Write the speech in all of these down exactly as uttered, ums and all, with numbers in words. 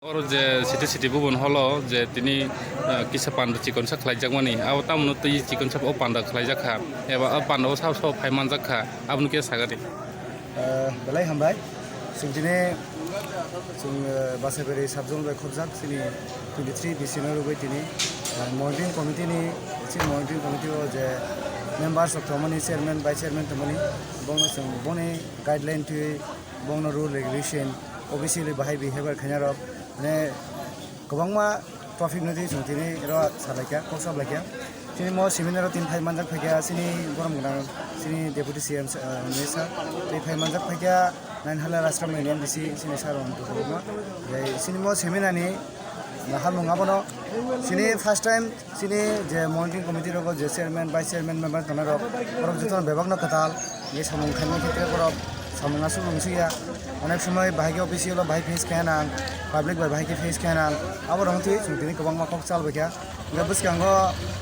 Oro je city city bubun holo je tini, ah, kisa panda chikonsa khlaijakmani, abo tamono twi chikonsa o panda khlaijak kha, eba o panda o sabo sabo phai manjak kha, abono khe sagani. Ah, belai hambai. Chwng tini, chwng, ah, Basaibari sub zone bai khobjak, chini twenty three B C no rwgwi tini, ah, monitoring committee ni, chini monitoring committee o je members rok tongmani, chairman, vice chairman tongmani, bono chwng boni guideline twi, bono rule regulation, officially bahai behavior khainarok, mane, kwbangma topic no twi chwng tini oro salaikha, kok salaikha. Chini mo seminar o tini phai manjak phaikha, chini borom gwnang, chini deputy C M, eh, minister, tei phai manjak phaikha, nine hala Rajkam ni M D C, chini sir Ananto Debbarma. Tei chini mo seminar ni naharmung abono, chini first time chini je monitoring committee rogo je chairman, vice chairman, member tongnai rok, borok jotono bebak no kwtal, je samung khaimani khetre borok samung aswk wng swi ya. Onek somoi bahai khe official o bahai face khe nang, public bai bahai khe face khe nang, abo rok twi chwng tini kwbangma kok chal bai kha. Hwnkhe bwskango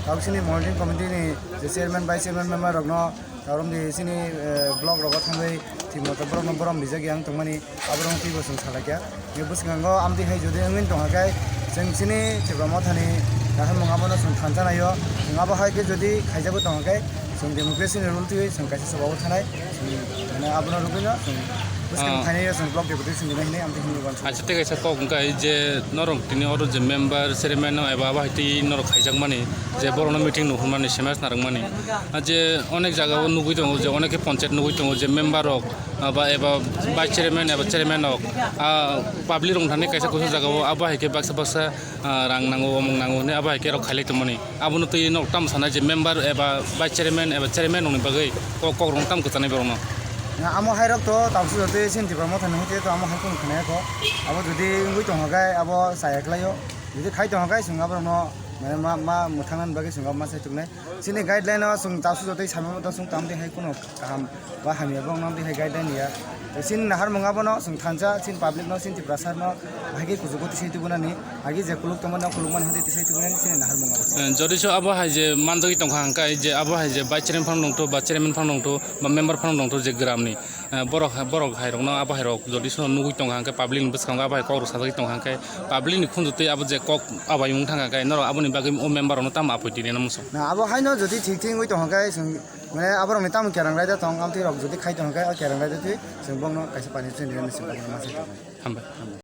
tabuk chini monitoring committee ni je chairman, vice chairman, member rok no Aro di sini, eh, block rogo thangwi thwimata borokno borom rijak yang tongmani, aborokno twibo chwng salaikha. Bwskango amtwi hai jodi wngwi tongkha khe, chwng chini Tipra Mothani naharmung abono chwng thansa naio. Chwng abo hai khe jodi khaijagwi tongkha khe, chwng democracy ni rule twiwi chwng kaisa sabao thanai. Chwng, mane, abono rwgwino chwng bwskang Ah. Phainai chwng block deputy chwng dinai hinwi amtwi hinwi uansukha. Acha, tei kaisa kok wngkha je norok tini oro je member, chairman no eba abo hai twi norok khaijakmani, je borokno meeting nuhurmani, semes narwkmani. Ah, je onek jaga o nugwi tongo, je onek khe ponchayat nugwi tongo, je member rok, ah, ba eba vice chairman eba chairman rok, ah, public rok thani kaisa kusu jaga o abo hai khe baksa baksa, ah, rang nango, omong nango hinwi abo hai khe rok khailai tongmani. Abono twi nok tam sanai je member eba vice chairman eba chairman rokni bagwi kok, kok rok tam kwchanai borokno. Na amo hai rok to tamsuk jotoi chini Tipra Mothani hai to amo hai kunu khwnaya kho. Abo jodi wngwi tongkha khe abo chaya khlaio. Jodi khai tongkha khe chwng aborokno mane ma, ma mwthangna bagwi chwng abo ma sai tongnai. Chini guideline o chwng tamsuk jotoi saimano to chwng tamtwi hai kunu kaham ba hamya bo wngna twi hai guideline ya. Chini naharmung abono chwng thansa chini public no chini Tiprasa no hai khe kuchugo tisai tubunani. Agi je kuluk tongmani, o kulukmani hati tisai tubunani sini naharmung abo. Eh, jodi so abo hai je manjagwi tongkha hwnkhe, je abo hai je vice chairman phano nongtho, ba chairman phano nongtho, ba member phano nongtho je gramni, eh, borok, borok hai rokno abo hai rok jodi so nugwi tongkha hwnkhe, public ni bwskango abo hai kok rok sajagwi tongkha hwnkhe, public ni khunju twi abo je kok abai wng thangkha hwnkhe, norok aboni bagwi o member rokno tamo apoi tini nang muchung. Na abo haino jodi thik thik wngwi tongkha hwnkhe, chwng, mane, aborokni tamo kerang raida tong, amtwi rok jodi khai tongkha hwnkhe, o kerang raida twi chwng bongno kaisa pani chwng rinani chwng bongno ma sai tongo. Hambai.